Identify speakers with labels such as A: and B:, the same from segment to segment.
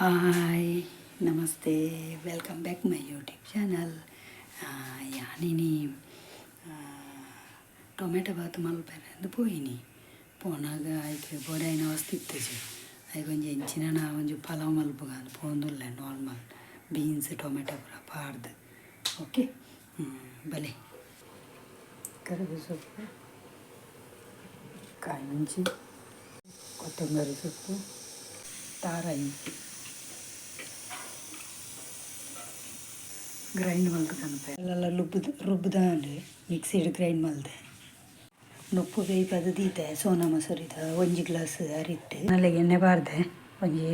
A: Hi, namaste, welcome back my YouTube channel. ಯಾನಿನಿ tomato Baat ಮಲ್ಪೆರೆ ಪೋಯಿನಿ. ಪೋನಾಗ ಐಕ್ ಬೋಡಾಯಿನ ವಸ್ತು ಇತ್ತುಜಿ. ಐಕ್ ಒಂಜಿ ಎಂಚಿನ ಒಂಜಿ ಪಲಾವ್ ಮಲ್ಪುಗ ಪೋವೊಂದುಲ್ಲೆ, ನಾರ್ಮಲ್ ಬೀನ್ಸ್, ಟೊಮೆಟೊ ಪೂರ ಪಾಡ್ದ್. ಓಕೆ, ಬಲೆ. ಕರಿಬೇವು ಸೊಪ್ಪು, ಕಾಯಿ ಮುಂಚಿ, ಕೊತ್ತಂಬರಿ ಸೊಪ್ಪು, ತಾರಾಯಿ ಗ್ರೈಂಡ್ ಮಲ್ತ್ ಕನಪೆ. ಅಲ್ಲಲ್ಲ ರುಬ್ಬುದು ರುಬ್ಬುದಾಂಡ್ ಮಿಕ್ಸಿಡ್ ಗ್ರೈಂಡ್ ಮಲ್ದೆ. ನುಪ್ಪು ಬೇಯ್ಪದ್ ದೀತೆ. ಸೋನಾ ಮಸೂರಿದ ಒಂಜಿ ಗ್ಲಾಸ್ ಅರಿಟ್ ನಲ್ಲೆಗೆ ಎಣ್ಣೆ ಪಾಡ್ದೆ. ಒಂಜಿ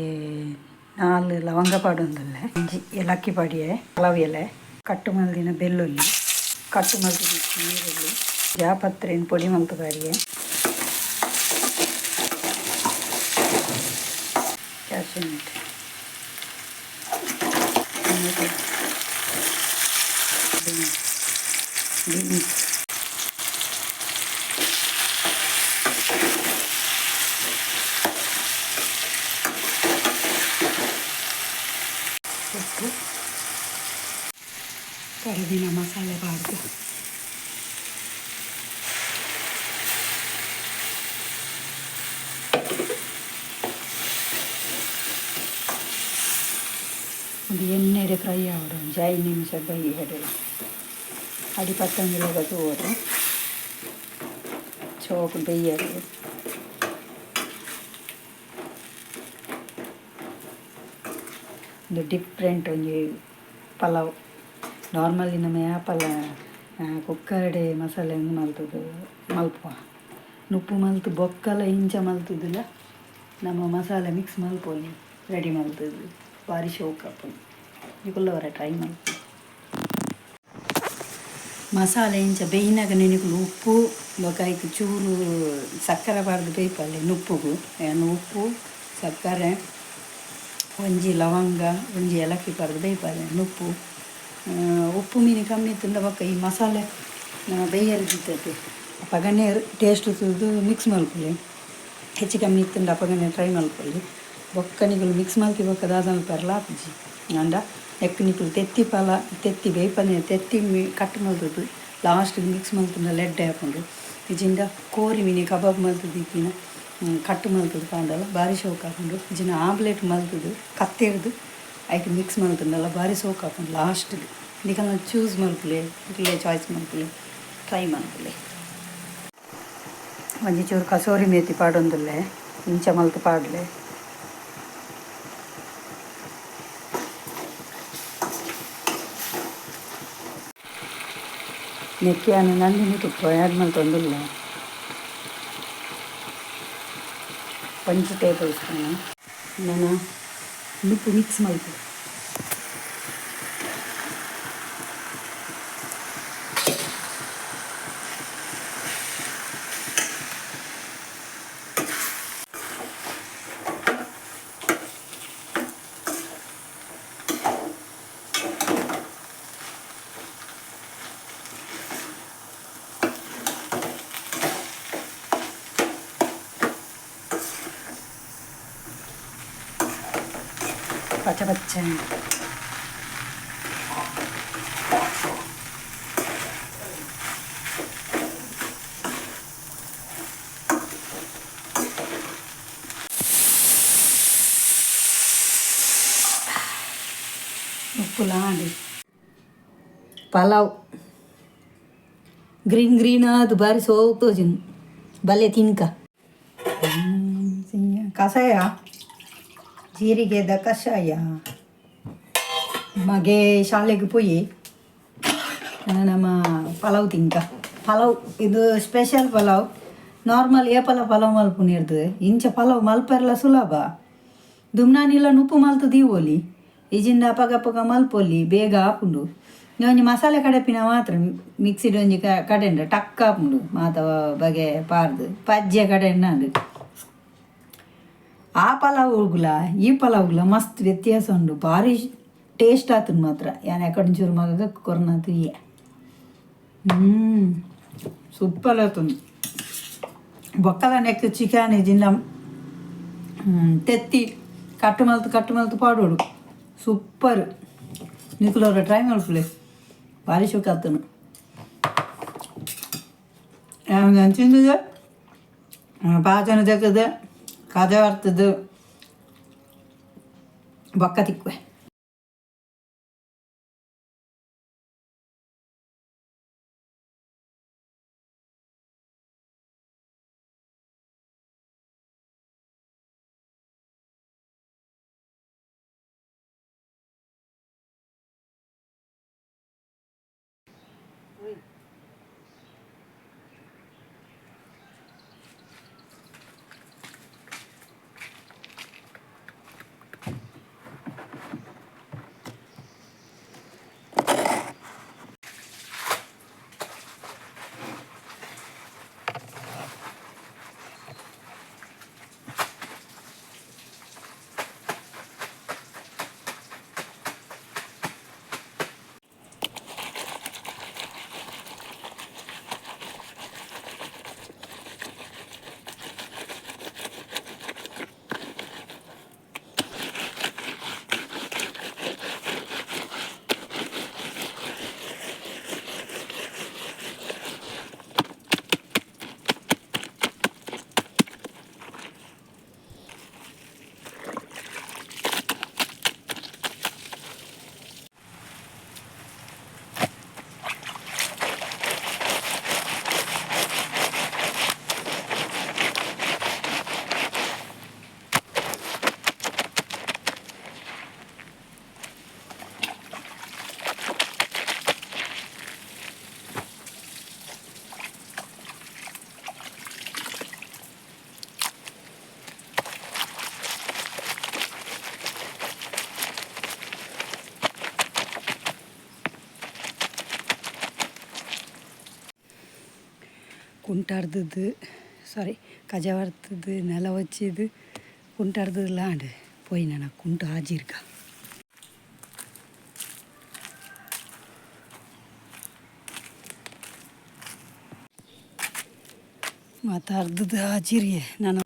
A: ನಾಲ್ ಲವಂಗ ಪಾಡೊಂದುಲ್ಲೆ, ಒಂಜಿ ಏಲಕ್ಕಿ ಪಾಡಿಯೆ, ಪಲಾವ್ ಎಲೆ, ಕಟ್ ಮಲ್ದಿನ ಬೆಳ್ಳುಳ್ಳಿ, ಕಟ್ ಮಲ್ತ್ ನೀರುಳ್ಳಿ, ಜಾಪತ್ರೆನ್ ಪೊಡಿ ಮಲ್ತ್ ಪಾಡಿಯೆ. Cashew nut, tomato, beans, ಉಪ್ಪು, ಕರಿದಿನ ಮಸಾಲೆ ಪಾಡ್ದು ಒಂದು ಎಣ್ಣೆಡೆ ಫ್ರೈ ಆವೊಡು. ಒಂಜಿ 5 ನಿಮಿಷ ಬೈಯೆಡ್ ಅಡಿ ಪತ್ತೊಂದಿಲಗ ತೂವೊಡು, ಚೋಕ್ ಬೆಯ್ಯಡ್. ಒಂದು ಡಿಫ್ರೆಂಟ್ ಒಂಜಿ ಪಲಾವ್. ನಾರ್ಮಲಿ ನಮ ಯಾಪಲ ಕುಕ್ಕರ್ಡೆ ಮಸಾಲೆ ಮಲ್ತುದು ಮಲ್ಪುವ. ನುಪ್ಪು ಮಲ್ತ್ ಬೊಕ್ಕಲ ಇಂಚ ಮಲ್ತುದುಲ ನಮ್ಮ ಮಸಾಲೆ ಮಿಕ್ಸ್ ಮಲ್ಪೊಲಿ. ರೆಡಿ ಮಲ್ತುದು ಬಾರಿ ಶೋಕ್ ಆಪುಂಡು. ನಿಕುಲು ಒರ ಟ್ರೈ ಮಲ್ಪುಲೆ. ಮಸಾಲೆ ಇಂಚ ಬೇಯ್ನಗನೆ ನಿಕುಲು ಉಪ್ಪು ಬೊಕ ಐಕ್ ಚೂರು ಸಕ್ಕರೆ ಪಾಡ್ದ್ ಬೇಯ್ಪಲೆ. ನುಪ್ಪುಗು ಯಾನ್ ಉಪ್ಪು, ಸಕ್ಕರೆ, ಒಂಜಿ ಲವಂಗ, ಒಂಜಿ ಏಲಕ್ಕಿ ಪಾಡ್ದ್ ಬೇಯ್ಪಲೆ. ನುಪ್ಪು ಉಪ್ಪು ಮೀನು ಕಮ್ಮಿ ಇತ್ತುಂಡ ಬೊಕ್ಕ ಈ ಮಸಾಲೆ ನಮ ಬೇಯರೆ ದೀತತೆ ಅಪಗನೆ ಟೇಸ್ಟ್ ತೂದು ಮಿಕ್ಸ್ ಮಲ್ಪೊಲಿ. ಹೆಚ್ಚು ಕಮ್ಮಿ ಇತ್ತುಂಡ ಅಪಗನೆ ಟ್ರೈ ಮಲ್ಪೊಲಿ. ಬೊಕ್ಕ ನಿಕುಲು ಮಿಕ್ಸ್ ಮಲ್ತಿ ಬೊಕ್ಕ ದಾದ ಮಲ್ಪೆರ್ಲ ಆಪುಜಿ. ಆಂಡ ನೆಕ್ಕ್ ನಿಕುಲು ತೆತ್ತಿ ಪಲ ತೆತ್ತಿ ಬೇಯ್ಪನೆ ತೆತ್ತಿ ಕಟ್ ಮಲ್ತುದು ಲಾಸ್ಟ್ಗೆ ಮಿಕ್ಸ್ ಮಲ್ತುಂಡ ಎಡ್ಡೆ ಆಪುಂಡು. ಇಜಿಂಡ ಕೋರಿ ಮಿನಿ ಕಬಾಬ್ ಮಲ್ತ್ ದೀತಿನ ಕಟ್ ಮಲ್ತುದು ಪಾಂಡಲ ಬಾರಿ ಶೋಕು ಆಪುಂಡು. ಇಜಿಂಡ ಆಮ್ಲೆಟ್ ಮಲ್ತುದು ಕತ್ತೆರ್ದು ಐಕ್ ಮಿಕ್ಸ್ ಮಲ್ತುಂಡಲ ಬಾರಿ ಸೋಕು ಆಪುಂಡು. ಲಾಸ್ಟ್ಗೆ ನಿಕಲ್ನ ಚೂಸ್ ಮಲ್ಪುಲೆ, ನಿಕಲೆ ಚಾಯ್ಸ್ ಮಲ್ಪುಲೆ, ಟ್ರೈ ಮಲ್ಪುಲೆ. ಒಂಜಿ ಚೂರು ಕಸೂರಿ ಮೇತಿ ಪಾಡೊಂದುಲ್ಲೆ. ಇಂಚ ಮಲ್ತ್ ಪಾಡ್ಲೆ. ನೆಕ್ಕೆ ಯಾನ್ ನಂದಿನಿ ತುಪ್ಪ ಆ್ಯಡ್ ಮಲ್ತೊಂದುಲ್ಲೆ, ಒಂಜಿ ಟೇಬಲ್ ಸ್ಪೂನ್. ನನ ನುಪ್ಪು ಮಿಕ್ಸ್ ಮಲ್ಪು. ಪಚ್ಚ ಪಚ್ಚ. ಉಪ್ಪುಲ ಆಂಡ್. ಪಲಾವ್ ಗ್ರೀನ್ ಗ್ರೀನ್ ಆದ್ ಬಾರಿ ಸೋಕು ತೋಜುಂಡು. ಬಲ್ಲೆ ತಿನ್ಕ. ಕಷಾಯ, ಜೀರಿಗೆದ ಕಷಾಯ. ಮಗೆ ಶಾಲೆಗೆ ಪೋಯಿ, ನಮ್ಮ ಪಲಾವ್ ತಿನ್ಕ. ಪಲಾವ್ ಇದು ಸ್ಪೆಷಲ್ ಪಲಾವ್. ನಾರ್ಮಲ್ ಏಪಲ ಪಲಾವ್ ಮಲ್ಪುನಿರ್ದು ಇಂಚ ಪಲಾವ್ ಮಲ್ಪೆರ್ಲ ಸುಲಭ. ದುಮ್ನಾನಿಲ ನುಪ್ಪು ಮಲ್ತು ದೀವೊಲಿ, ಇಜಿಂಡ ಅಪಗಪಗ ಮಲ್ಪೊಲಿ, ಬೇಗ ಆಪುಂಡು. ಒಂಜಿ ಮಸಾಲೆ ಕಡೆಪಿನ ಮಾತ್ರ ಮಿಕ್ಸಿಡ್ ಒಂಜಿ ಕಡೆಂಡ ಟಕ್ ಆಪುಂಡು. ಮಾತ ಬಗೆ ಪಾರ್ದು ಪಜ್ಜೆ ಕಡೆಂಡ. ಆ ಪಲಾವುಗುಲ ಈ ಪಲಾವುಗುಲ ಮಸ್ತ್ ವ್ಯತ್ಯಾಸ ಉಂಡು. ಭಾರಿ ಟೇಸ್ಟ್ ಆತುಂಡು ಮಾತ್ರ. ಯಾನ್ ಎಕಡೆ ಮಗಗ ಕೊರ್ನ ತೂಯೆ. ಸೂಪರ್ ಆತುಂಡು. ಬೊಕ್ಕಲ ನೆಕ್ ಚಿಕನ್ ಇಜಿಂಡ ತೆತ್ತಿ ಕಟ್ಟು ಮಲ್ತು ಪಾಡೋಡು ಸೂಪರ್ ನಿಕುಲವರ ಟ್ರೈ ಮಲ್ಪುಲೆ ಭಾರಿ ಶೋಕ ಆತನು ಅಂಚಿಂದ ಪಾಚನ ತೆಕ್ಕದು ಕತೆ ಬರ್ತದ್ದು ಬೊಕ್ಕ ತಿಕ್ಕುವೆ. ಕುಂಟಾಡ್ದದ್ದು ಸಾರಿ ಕಜ ಬರ್ತದ್ದು ನೆಲ ವಚ್ಚಿದ್ದು ಕುಂಟಾಡ್ದದ್ದು ಪೋಯಿ ನಾನು ಕುಂಟು ಆಜಿರ್ಕ. ಮತ್ತು ಅರ್ಧದ ಆಜಿರಿಗೆ ನಾನು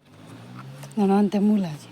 A: ನಾನು ಅಂತ ಮೂಲ ಆಜಿ.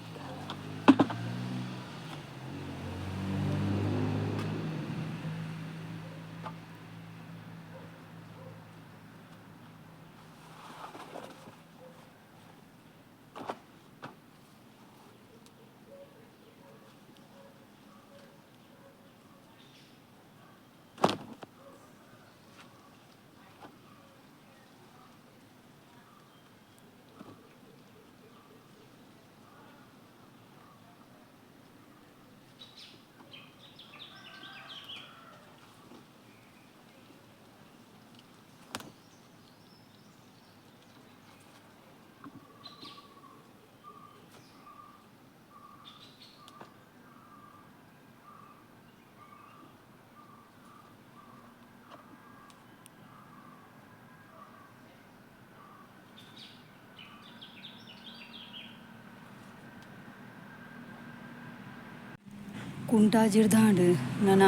A: ಕುಂಟಾಜಿರ್ದಾಂಡ್ ನನ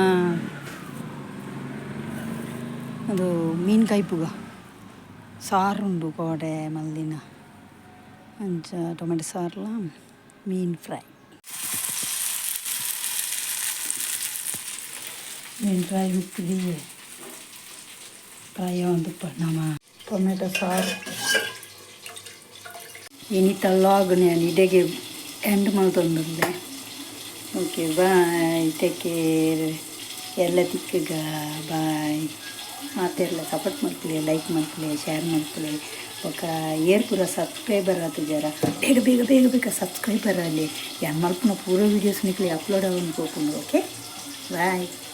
A: ಅದು ಮೀನು ಕೈಪುಗ ಸಾರುಂಡು ಕೋಡೆ ಮಲ್ದಿನ ಅಂಚ ಟೊಮೆಟೊ ಸಾರ್ಲ ಮೀನು ಫ್ರೈ. ಮೀನು ಫ್ರೈ ಮಿಕ್ಕಿದೀವಿ ಫ್ರೈ ಒಂದು ನಮ್ಮ ಟೊಮೆಟೊ ಸಾರು. ಇನಿತ ಲಾಗ್ ನಾನು ಇಡೆಗೆ ಎಂಡ್ ಮಲ್ತೊಂದುಲ್ಲೆ. Okay, bye, take care. ಎಲ್ಲ ತಿಕ್ಕಗ ಬಾಯ್. ಮಾತೆರ್ಲ ಸಪೋರ್ಟ್ ಮಲ್ಪುಲೆ, ಲೈಕ್ ಮಲ್ಪುಲೆ, ಶೇರ್ ಮಲ್ಪುಲೆ. ಬೊಕ ಏರ್ ಪೂರ ಸಬ್ಸ್ಕ್ರೈಬರ್ ಆತುಜಾರ ಬೇಗ ಬೇಗ ಬೇಗ ಬೇಗ ಸಬ್ಸ್ಕ್ರೈಬರ್ ಆಲೆ. ಯಾನ್ ಮಲ್ಪುನ ಪೂರ ವೀಡಿಯೋಸ್ ನಿಕ್ಲೆ ಅಪ್ಲೋಡ್ ಆವೊಂದು ಪೋಪುಂಡು. Okay, bye.